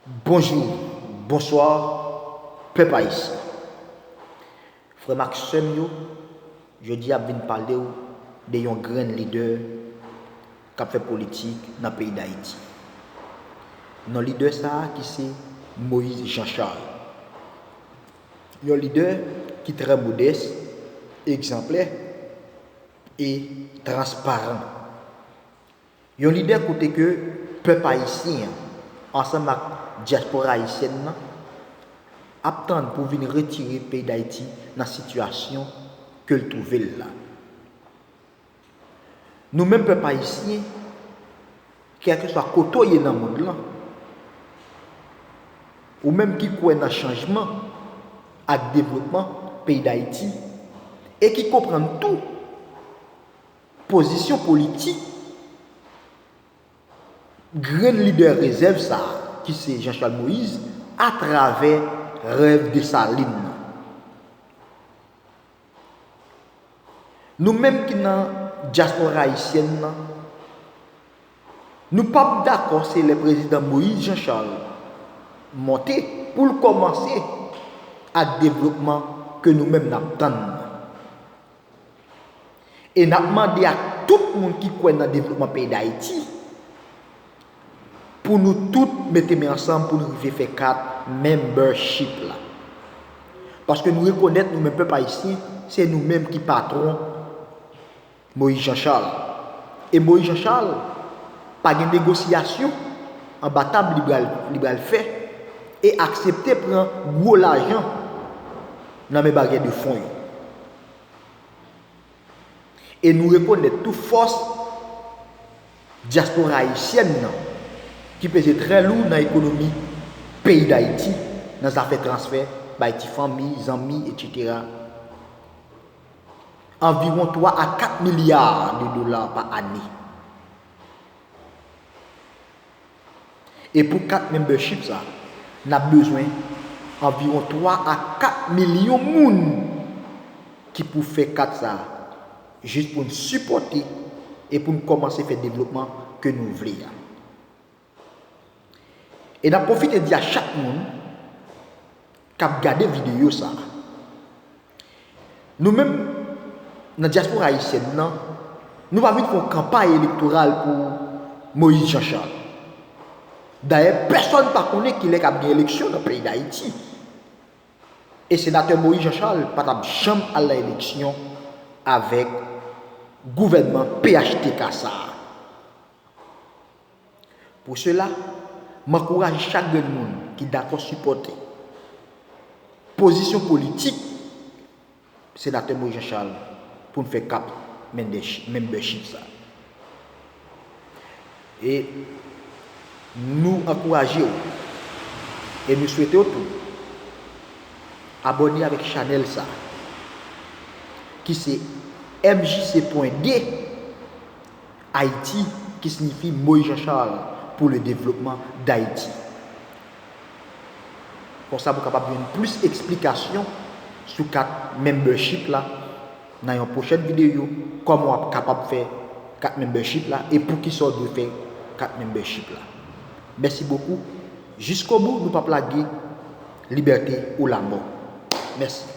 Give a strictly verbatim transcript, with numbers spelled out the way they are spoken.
Bonjou, bonswa, pèp ayisyen. Frè m ak sè m yo, jodi a m vin pale w de yon grenn lidè k ap fè politik nan peyi Dayiti. Non lidè sa a ki se Moïse Jean Charles. Yon lidè ki trè modès, egzanplè e transparan. Yon lidè kote ke pèp ayisyen an, ansanm ak dyaspora ayisyèn nan, ap tann pou vin retire peyi Dayiti nan sitiyasyon ke l twouve l la. Nou menm pèp ayisyen, kèlkeswa kote w ye nan mond lan, ou menm ki kwè nan chanjman ak devlopman peyi Dayiti, e ki konprann tou pozisyon politik grenn lidè rezèv sa a, ki se Jean Charles Moïse, atravè rèv Desalin nan. Nou menm ki nan dyaspora ayisyèn nan, nou p ap dakò se lè prezidan Moïse Jean Charles monte pou l kòmanse ak devlopman ke nou menm n ap tann nan. E n ap mande ak tout moun ki kwè nan devlopman peyi Dayiti pou nou tout mete men ansanm pou nou rive fè kat membership la. Paske nou rekonèt nou menm pèp ayisyen, se nou menm ki patwon Moïse Jean Charles. E Moïse Jean Charles pa gen negosyasyon anba tab li pral, li pral fè e aksepte pran gwo lajan nan men bagè de fon yo. E nou rekonèt tou fòs dyaspora ayisyèn nan, ki peze trè lou nan ekonomi peyi Dayiti, nan zafè transfè bay ti fanmi, zanmi, etsetera. Anviwon twa a kat milya de dola pa ane. E pou kat membership sa, n ap bezwen anviwon twa a kat milyon moun ki pou fè kat sa, jis pou n sipòte e pou n kòmanse fè devlopman ke nou vle a. E n ap pwofite di a chak moun k ap gade videyo sa a. Nou menm, nan dyaspora ayisyèn nan, nou pa vin fè yon kanpay elektoral pou Moïse Jean Charles. Dayè, pèsonn pa konnen kilè k ap gen eleksyon nan peyi Dayiti. E senatè Moïse Jean Charles pa t ap janm al nan eleksyon avèk gouvènman P H T K sa a. Pou sela, m ankouraje chak grenn moun ki dakò sipòte pozisyon politik Senatè Moïse Jean Charles pou n fè kat membership sa. E nou ankouraje w e nou swete w tou abòne avèk chanèl sa, ki se M J C pwen de Ayiti, ki siyifi Moïse Jean Charles pour le développement d'Haïti. Konsa pou kapab jwenn plis eksplikasyon sou kat membership la nan yon pwochèn videyo, kòman w ap kapab fè kat membership la e poukisa w dwe fè kat membership la. Mèsi bokou. Jiskobou, nou p ap lage, libète ou lamò. Mèsi.